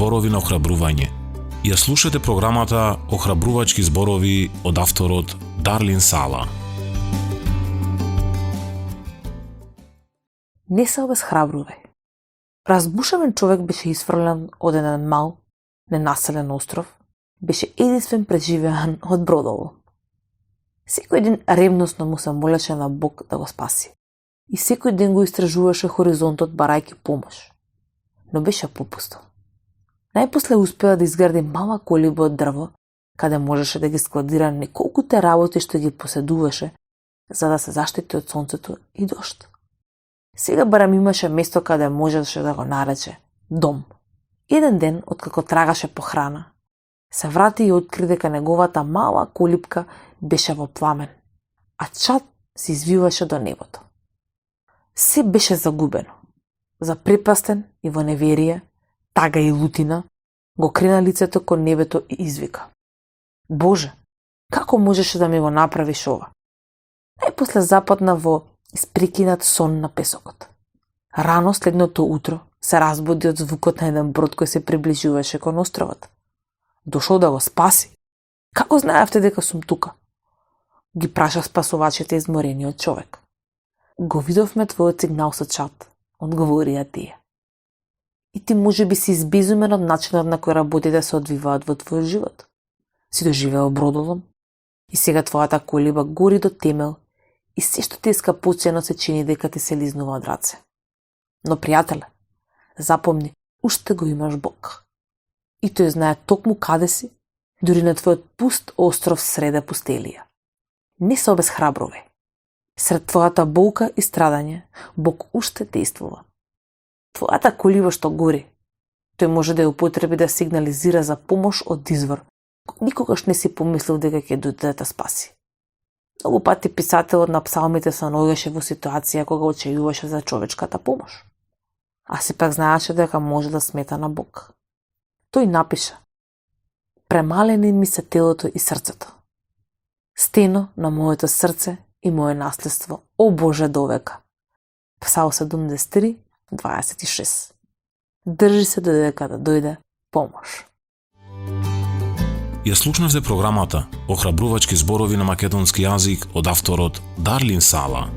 зборови на охрабрување. Ја слушате програмата Охрабрувачки зборови од авторот Дарлин Сала. Не се обезхрабрувај. Разбушевен човек беше изфрлен од еден мал, ненаселен остров, беше единствен преживеан од бродолом. Секој ден ревносно му се молеше на Бог да го спаси. И секој ден го истражуваше хоризонтот барајќи помош. Но беше попустил. Најпосле успеа да изгради мала колиба од дрво, каде можеше да ги складира неколкуте работи што ги поседуваше, за да се заштити од сонцето и дожд. Сега барем имаше место каде можеше да го нарече дом. Еден ден, откако трагаше по храна, се врати и откри дека неговата мала колипка беше во пламен, а чад се извиваше до небото. Се беше загубено. Запрепастен и во неверие, тага и лутина, го крена лицето кон небето и извика: Боже, како можеше да ми го направиш ова? Најпосле западна во испрекинат сон на песокот. Рано следното утро се разбуди од звукот на еден брод кој се приближуваше кон островот. Дошол да го спаси. Како знаевте дека сум тука? Ги праша спасувачите изморениот човек. Го видовме твојот сигнал со чат, одговорија тие. И ти може би си избезумен од начинот на кој работите се одвиваат во твојот живот. Си доживеал бродолом и сега твојата колиба гори до темел и се што ти е скапоцено се чини дека ти се лизнува од раце. Но, пријателе, запомни, уште го имаш Бог. И тој знае токму каде си, дури на твојот пуст остров среде пустелија. Не се обезхрабрувај. Сред твојата болка и страдање, Бог уште действува. Твојата колиба што гори, тој може да ја употреби да сигнализира за помош од извор, кој никогаш не си помислил дека ќе дојде да те спаси. Многу пати писателот на псалмите се наоѓаше во ситуација кога очејуваше за човечката помош, а сепак знаеше дека може да смета на Бог. Тој напиша: Премалени ми се телото и срцето. Стено на моето срце и мое наследство, о Боже, довека. Псал 73:26. Држи се додека да дојде помош. Ја слушнавте програмата Охрабрувачки зборови на македонски јазик од авторот Дарлин Сала.